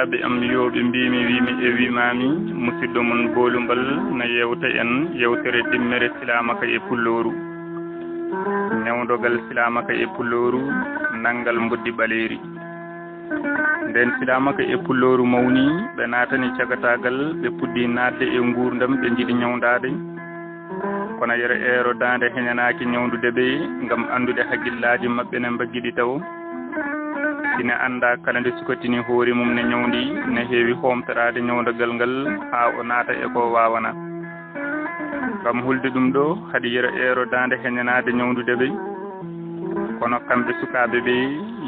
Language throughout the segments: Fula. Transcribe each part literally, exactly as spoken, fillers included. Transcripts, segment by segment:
Ɓe am yo ɓe mbiimi wiimi e wiimaami, musidɗo mon Boolumbal na yewta en yewtere ɗimmere silaamaka e pullooru. Newndogal silaamaka e pullooru, nanngal mboddi ɓaleeri. Nden silaamaka e pullooru mawni, ɓe naatani cagataagal, ɓe puɗɗi naatde e nguurndam, ɓe njiɗi ñawndaade. Kono yero eero daande heñanaaki ñawndude ɓe, ngam anndude hakkillaaji maɓɓe ne mbaggiɗi tawo. Ina annda kala nde sukatini hoore mum ne ñawndi, ne heewi hoomtoraade ñawndogal ngal haa o naata e ko waawana. Ngam hulde ɗum ɗo, haɗi yero eero daande heñanaade ñawndude ɓe. Kono kamɓe sukaaɓe ɓe,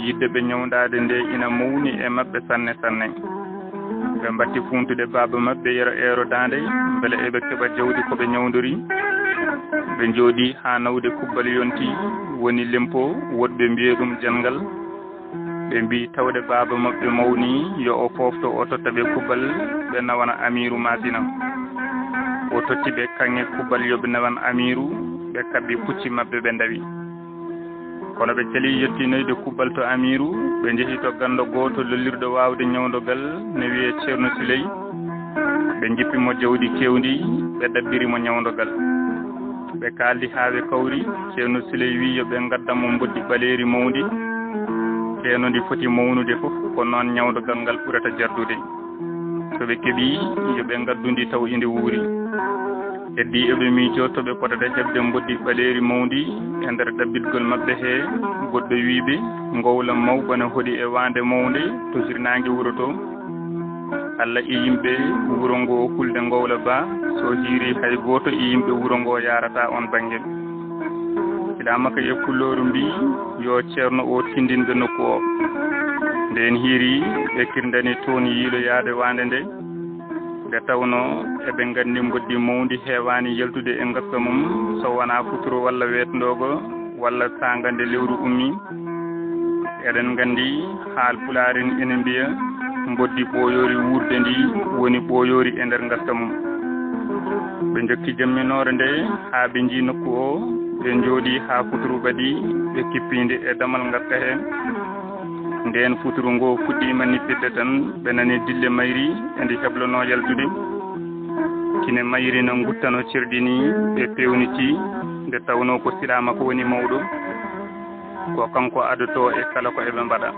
yidde ɓe ñawndaade nde ina mawni e maɓɓe sanne sanne. Ɓe mbatti fuuntude baaba maɓɓe yero eero daande, mbele eɓe keɓa jawdi ko ɓe ñawndori. Ɓe njooɗi haa nawde kubbal yonti, woni lempo, woɗɓe mbiye ɗum janngal. Ɓe mbi tawde baaba maɓɓe mawni, yo o foofto, o totta ɓe kubbal, ɓe nawana amiiru Maasina. O totti ɓe kaŋŋe kubbal yo ɓe nawan amiiru, ɓe kaɓɓi pucci maɓɓe, ɓe ndawi. Kono ɓe cali yettinoyde kubbal to amiiru, ɓe njehi to ganndo gooto lollirɗo waawde ñawndogal, ne wiyee Ceerno Suley. Ɓe njippi mo jawdi keewndi, ɓe ɗabbiri mo ñawndogal. Ɓe kaaldi haa ɓe kawri, Ceerno Suley wi yo ɓe ngaddan mo mboddi ɓaleeri mawndi. Ceerno ndi foti mawnude fof, ko noon ñawndogal ngal ɓurata jardude. So ɓe keɓii, yo ɓe ngaddu ndi taw inde wuuri. Heddii eɓe miijoo to ɓe potata heɓde mboddi ɓaleeri mawndi e nder ɗabbitgol maɓɓe hee. Goɗɗo wii ɓe, ngowla mawba ne hoɗi e waande mawnde to hirnaange wuro to. Alla e yimɓe wuro ngo hulde ngowla ba, so hiiri hay gooto e yimɓe wuro ngo yaarata on bannge. Silaamaka e pullooru mbii, yo ceerno o tindinɓe nokku o. Ndeen hiiri, ɓe kirndani toon yiiloyaade waande nde. Nde tawnoo eɓe nganndi mboddi mawndi heewaani yaltude e ngaska mum, so wonaa futuro walla weetndoogo walla saanga nde lewru ummii. Eɗen nganndi Haalpulaar en ene mbiya, mboddi ɓooyoori wuurde ndi woni ɓooyoori e nder ngaska mum. Ɓe njokki jamminoore nde haa ɓe njii nokku o, ɓe njooɗii haa futuro ɓadii, ɓe kippii nde e damal ngaska hee. Ndeen futuro ngo fuɗɗiima nippirde tan, ɓe nani dille mayri e ndi heblanoo yaltude. Kine mayri no nguttano cerdi nii, ɓe peewnitii, nde tawnoo ko Silaamaka woni mawɗo, ko kanko adotoo e kala ko eɓe mbaɗa.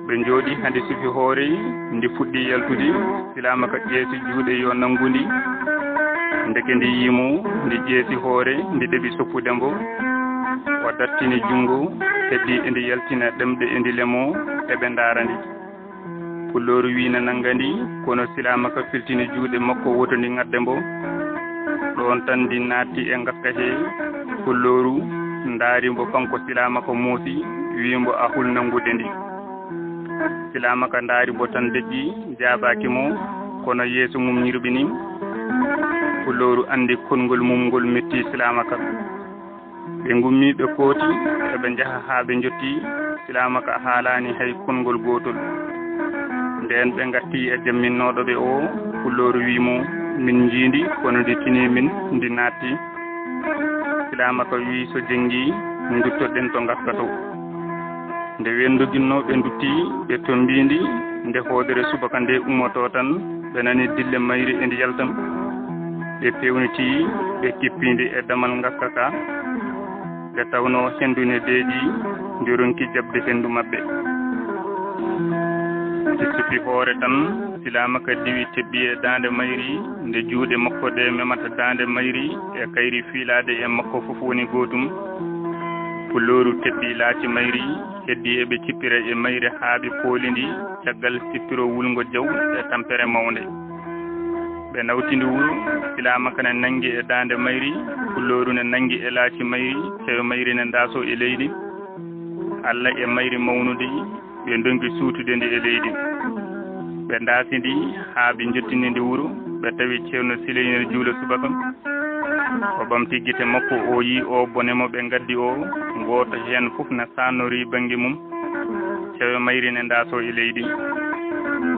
Ɓe njooɗii haa ndi sufi hoore, ndi fuɗɗii yaltude. Silaamaka ƴeesi juuɗe yo nanngu ndi. Ndeke ndi yii mo, ndi ƴeesi hoore, ndi ɗeɓi soppude mbo. O dartini junngo, heddii e ndi yaltina ɗemɗe e ndi lemo, eɓe ndaara ndi. Pullooru wii na nannga ndi, kono Silaamaka filtini juuɗe makko woto ndi ŋadde mbo. Ɗoon tan ndi naatti e ngaska hee. Pullooru ndaari mbo kanko Silaamaka moosi, wii mbo a hul nanngude ndi. Silaamaka ndaari mbo tan deƴƴi, jaabaaki mo, kono yeeso mum ñirɓini. Pullooru anndi konngol mum ngol metti Silaamaka. Ɓe ngummii, ɓe kooti, eɓe njaha haa ɓe njottii. Silaamaka haalaani hay konngol gootol. Ndeen ɓe ngartii e jamminnooɗo ɓe o, Pullooru wii mo, min njii ndi, kono ndi tinii min, ndi naatti. Silaamaka wii, so jenngi, nduttoɗen to ngaska to. Nde ween ndoginnoo, ɓe nduttii, ɓe tommbii ndi. Nde hoodere subaka nde ummotoo tan, ɓe nani dille mayri e ndi yalta. Ɓe peewnitii, ɓe kippii ndi e damal ngaska ka. Nde tawnoo henndu ne deeƴi, ndi ronki jaɓde henndu maɓɓe. Nde sufi hoore tan, Silaamaka diwi teɓɓi e daande mayri, nde juuɗe makko ɗe memata daande mayri, e kayri fiilaade e makko fof woni gootum. Pullooru teɓɓi laaci mayri, heddii eɓe cippira e mayri haa ɓe pooli ndi, caggal sippiro wulngo jaw e tampere mawnde. Ɓe nawti ndi wuro, Silaamaka ne nanngi e daande mayri, Pullooru ne nanngi e laaci mayri, cewe mayri ne ndaasoo e leydi. Alla e mayri mawnundi, ɓe ndonki suutude ndi e leydi. Ɓe ndaasi ndi haa ɓe njottini ndi wuro, ɓe tawi Ceerno Siley ne juula subaka. O ɓamti gite makko, o yii o bone mo ɓe ngaddi o, gooto heen fof na saannorii bannge mum. Cewe mayri ne ndaasoo e leydi.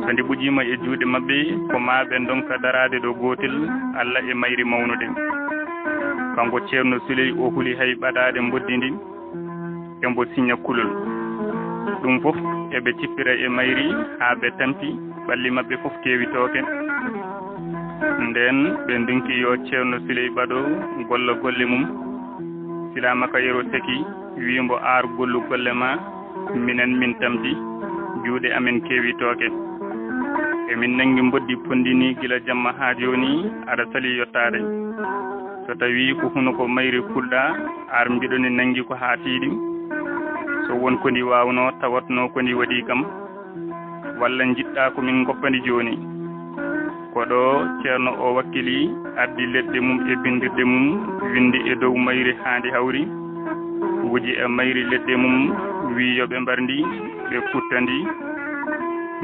So ndi ɓuƴiima e juuɗe maɓɓe, ko maa ɓe ndonka daraade ɗo gootel, Alla e mayri mawnude. Kanko Ceerno Suley o huli hay ɓadaade mboddi ndi, e mbo siñña kulol. Ɗum fof Eɓe cippira e mayri haa ɓe tampi, ɓalli maɓɓe fof keewi tooke. Ndeen ɓe ndonki yo Ceerno Siley Ɓado golla golle mum. Silaamaka Yero Seki wii mbo: "Ar gollu golle ma, minen min tampi, juuɗe amen keewi tooke. Emin nanngi mboddi ponndini gila jamma haa jooni, aɗa salii yottaade. So tawii ko hunuko mayri kulɗaa, ar mbiɗo ni nanngi ko haa tiiɗi. So won ko ndi waawnoo, tawatnoo ko ndi waɗi kam, walla njiɗɗaa ko min ngoppa ndi jooni?" Ko ɗo Ceerno o wakkili, addi leɗɗe mum e binndirɗe mum, winndi e dow mayri haa ndi hawri, wuji e mayri leɗɗe mum, wii yo ɓe mbar ndi, ɓe kutta ndi.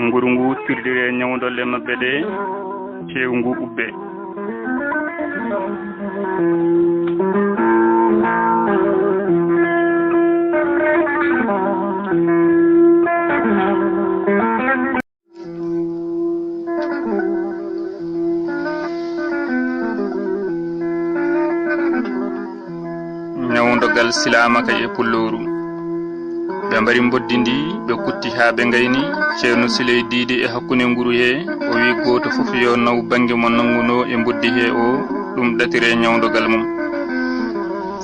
Nguru ngu sirdiree ñawdolle maɓɓe ɗe, teewu ngu ubbee. Ñawdogal Silaamaka e Pullooru. Ɓe mbari mboddi ndi, ɓe kutti haa ɓe ngayni. Ceerno Siley diidi e hakkunde nguru he, o wi gooto fof yo naw bannge mo nanngunoo e mboddi he o, ɗum ɗatire ñawdogal mum.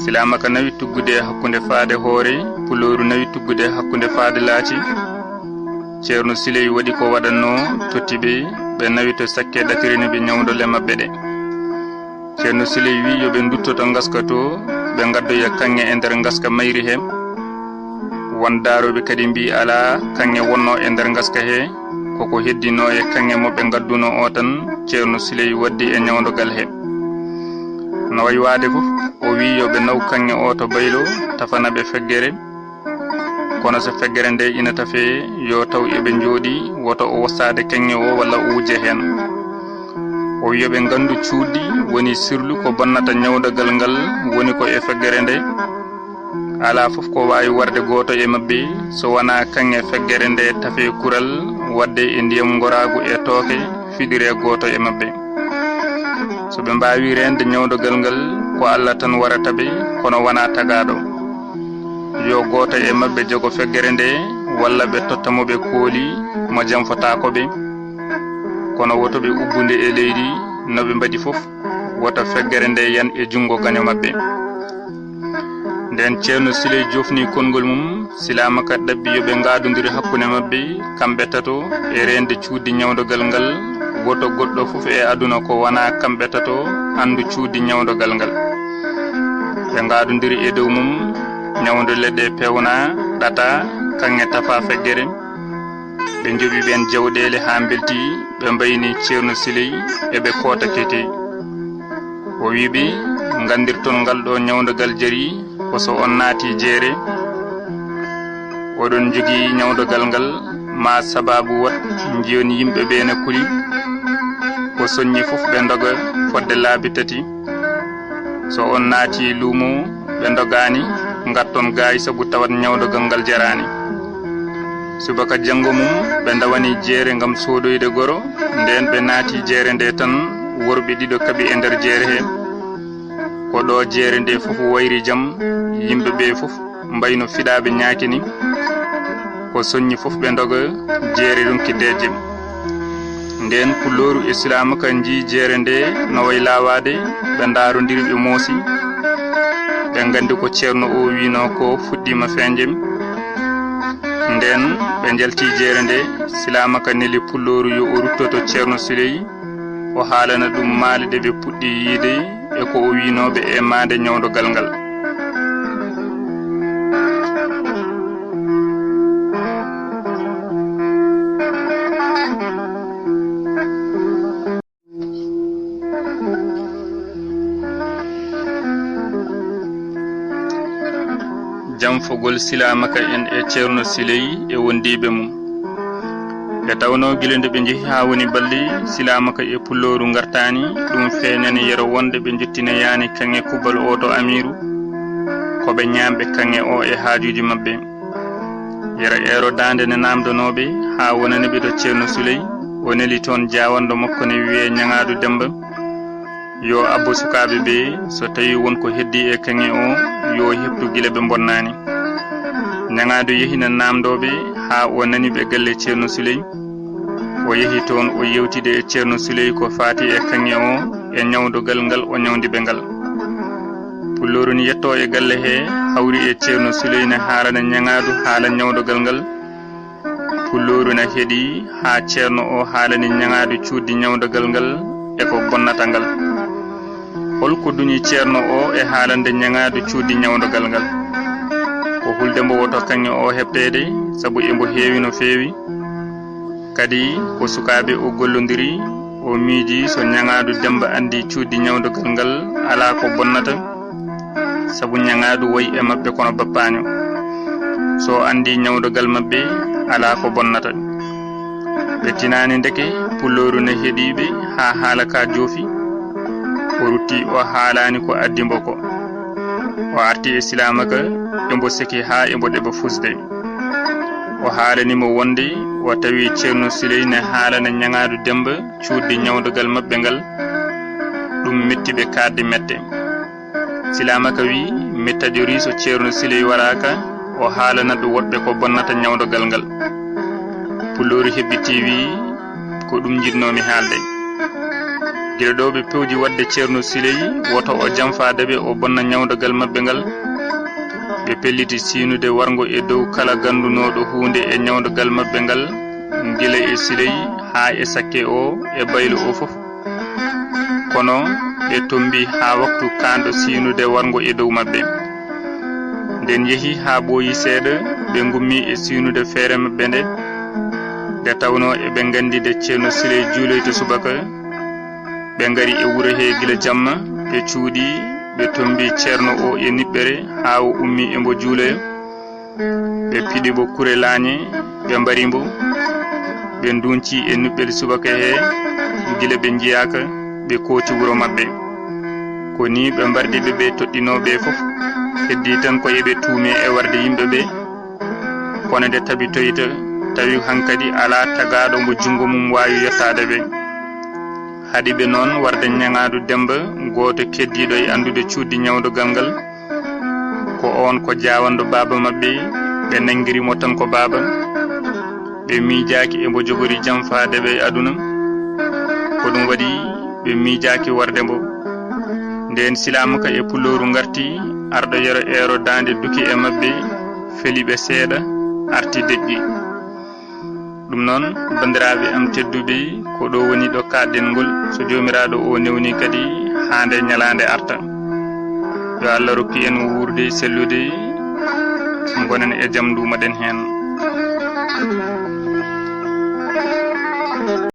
Silaamaka nawi tuggude e hakkunde faade hoore, Pullooru nawi tuggude e hakkunde faade laaci. Ceerno Siley waɗi ko waɗannoo, totti ɓe, ɓe nawi to sakke ɗatirani ɓe ñawdolle maɓɓe ɗe. Ceerno Siley wi yo ɓe ndutto to ngaska to, ɓe ngaddoya kaŋŋe e nder ngaska mayri he. Won daarooɓe kadi mbi alaa, kaŋŋe wonnoo e nder ngaska he, koko heddinoo e kaŋŋe mo ɓe ngaddunoo o tan, Ceerno Siley waddi e ñawdogal he. No wayi waade fof, o wi yo ɓe naw kaŋŋe o to baylo, tafana ɓe feggere. Kono so feggere nde ina tafee, yo taw eɓe njooɗi, woto o wosaade kaŋŋe o walla o wujja heen. O wi yo ɓe nganndu cuuɗi woni sirlu ko bonnata ñawdogal ngal woni ko e feggere nde. Alaa fof ko waawi warde gooto e maɓɓe so wonaa kaŋŋe feggere nde tafee kural, waɗde e ndiyam ngoraagu e tooke, fiɗiree gooto e maɓɓe. So ɓe mbaawi reende ñawdogal ngal, ko Alla tan warata ɓe, kono wonaa tagaaɗo. Yo gooto e maɓɓe jogo feggere nde, walla ɓe totta mo ɓe kooli, mo janfotaako ɓe. Kono woto ɓe ubbu nde e leydi, no ɓe mbaɗi fof, woto feggere nde yan e junngo gaño maɓɓe. Ndeen Ceerno Siley jofni konngol mum, Silaamaka ɗabbi yo ɓe ngaadondir hakkunde maɓɓe, kamɓe tato, e reende cuuɗi ñawdogal ngal, woto goɗɗo fof e aduna ko wonaa kamɓe tato anndu cuuɗi ñawdogal ngal. Ɓe ngaadondiri e dow mum, ñawdolle ɗe peewnaa, ɗataa, kaŋŋe tafaa feggere. Ɓe njoɓi ɓeen jawɗeele haa mbelti, ɓe mbayni Ceerno Siley, eɓe koota keke. O wi ɓe, nganndirton ngal ɗo ñawdogal jari, ko so on naati jeere, oɗon njogii ñawdogal ngal, maa sabaabu wat njiyon yimɓe ɓe na kuli. Ko soññi fof ɓe ndoga fodde laabi tati. So on naati luumo, ɓe ndogaani, ngatton gaay sabu tawat ñawdogal ngal jaraani. Subaka janngo mum, ɓe ndawani jeere ngam soodoyde goro. Ndeen ɓe naati jeere nde tan, worɓe ɗiɗo kaɓi e nder jeere he. Ko ɗo jeere nde fof wayri jam, yimɓe ɓe fof mbayno fiɗaaɓe ñaaki ni. Ko soññi fof ɓe ndoga, jeere ronki deeƴe. Ndeen Pullooru e Silaamaka njii jeere nde no way laawaade, ɓe ndaarondiri, ɓe moosi. Ɓe nganndi ko Ceerno o wiinoo ko fuɗɗiima feeñde. Ndeen ɓe njalti jeere nde, Silaamaka neli Pullooru yo o rutto to Ceerno Siley, o haalana ɗum maale ɗe ɓe puɗɗi yiide e ko o wiinoo ɓe e maande ñawdogal ngal. Janfogol Silaamaka en e Ceerno Siley e wondiiɓe mum. Nde tawnoo gila nde ɓe njehi haa woni balɗe, Silaamaka e Pullooru ngartaani, ɗum feeñani Yero wonde ɓe njottinoyaani kaŋŋe kubbal o to Amiiru, ko ɓe ñaamɓe kaŋŋe o e haajuuji maɓɓe. Yero eero daande ne naamndanooɓe haa wonani ɓe to Ceerno Suley, o neli toon jaawanɗo makko ne wiyee Ñaŋaadu Demmba, yo abbo sukaaɓe ɓe, so tawii won ko heddii e kaŋŋe o, yo heɓtu gila ɓe mbonnaani. Ñaŋaadu yehi na naamndooɓe haa o nani ɓe galle Ceerno Suley. O yehi toon o yewtide e Ceerno Suley ko faati e kaŋŋe o e ñawdogal ngal o ñawndi ɓe ngal. Pullooru ne yettoo e galle he, hawri e Ceerno Suley ne haalana ñaŋaadu haala ñawdogal ngal. Pullooru ne heɗi haa Ceerno o haalani ñaŋaadu cuuɗdi ñawdogal ngal e ko bonnata ngal. Hol ko duñi Ceerno o e haalande ñaŋaadu cuuɗdi ñawdogal ngal? Ko hulde mbo woto kaŋŋe o heɓteede, sabu e mbo heewi no feewi. Kadi ko sukaaɓe o gollondiri, o miiji so ñaŋaadu Demmba anndi cuuɗdi ñawdogal ngal alaa ko bonnata, sabu ñaŋaadu wayi e maɓɓe kono bappaaño. So anndi ñawdogal maɓɓe alaa ko bonnata. Ɓe tinaani ndeke, Pullooru ne heɗii ɓe haa haala ka joofi. O rutti o haalaani ko addi mbo ko. O arti e Silaamaka, e mbo seki haa e mbo ɗeɓa fusde. O haalani mo wonde o tawi Ceerno Suley ne haalana ñaŋaadu Demmba cuuɗdi ñawdogal maɓɓe ngal. Ɗum metti ɓe kaaɗdi mette. Silaamaka wi, mi taƴori so Ceerno Suley waraaka, o haalanat woɗɓe ko bonnata ñawdogal ngal. Pullooru heɓɓitii wi, ko ɗum njiɗnoomi haalde. Gila ɗo ɓe pewji waɗde Ceerno Suley, woto o janfaade ɓe, o bonna ñawdogal maɓɓe ngal. Ɓe pelliti siinude warngo e dow kala ganndunooɗo huunde e ñawdogal maɓɓe ngal, gila e Suley haa e sakke o e baylo o fof. Kono ɓe tommbi haa waktu kaanɗo siinude warngo e dow maɓɓe. Nden yehi haa ɓooyi seeɗa, ɓe ngummi e siinude feere maɓɓe nde. Nde tawnoo eɓe nganndi nde Ceerno Suley juuloyta subaka, ɓe ngari e wuro he gila jamma, ɓe cuuɗi, ɓe tommbi Ceerno o e niɓɓere haa o ummi e mbo juuloya. Ɓe piɗi mbo kure laañe, ɓe mbari mbo, ɓe nduunci e nuɓɓel subaka he, gila ɓe njiyaaka, ɓe kooti wuro maɓɓe. Ko ni ɓe mbardi ɓe, ɓe toɗɗinoo ɓe fof. Heddii tan ko eɓe tuume e warde yimɓe ɓe. Kono nde tabitoyta, tawi hankadi alaa tagaaɗo mo junngo mum waawi yettaade ɓe. Haɗi ɓe noon warde ñaŋaadu Demmba, gooto keddiiɗo e anndude cuuɗdi ñawdogal ngal. Ko oon ko jaawanɗo baaba maɓɓe, ɓe nanngiri mo tan ko baaba. Ɓe miijaaki e mbo jogori janfaade ɓe e aduna. Ko ɗum waɗi ɓe miijaaki warde mbo. Ndeen Silaamaka e Pullooru ngarti, arɗo yero eero daande duki e maɓɓe, feli ɓe seeɗa, arti deƴƴi. Ɗum noon, banndiraaɓe am tedduɓe, ko ɗo woni ɗo kaaɗɗen ngol. So Joomiraaɗo o newni kadi haa nde ñalaande arta. Yo Allah rokku en wuurde sellude, ngonen e jam, nduumaɗen heen.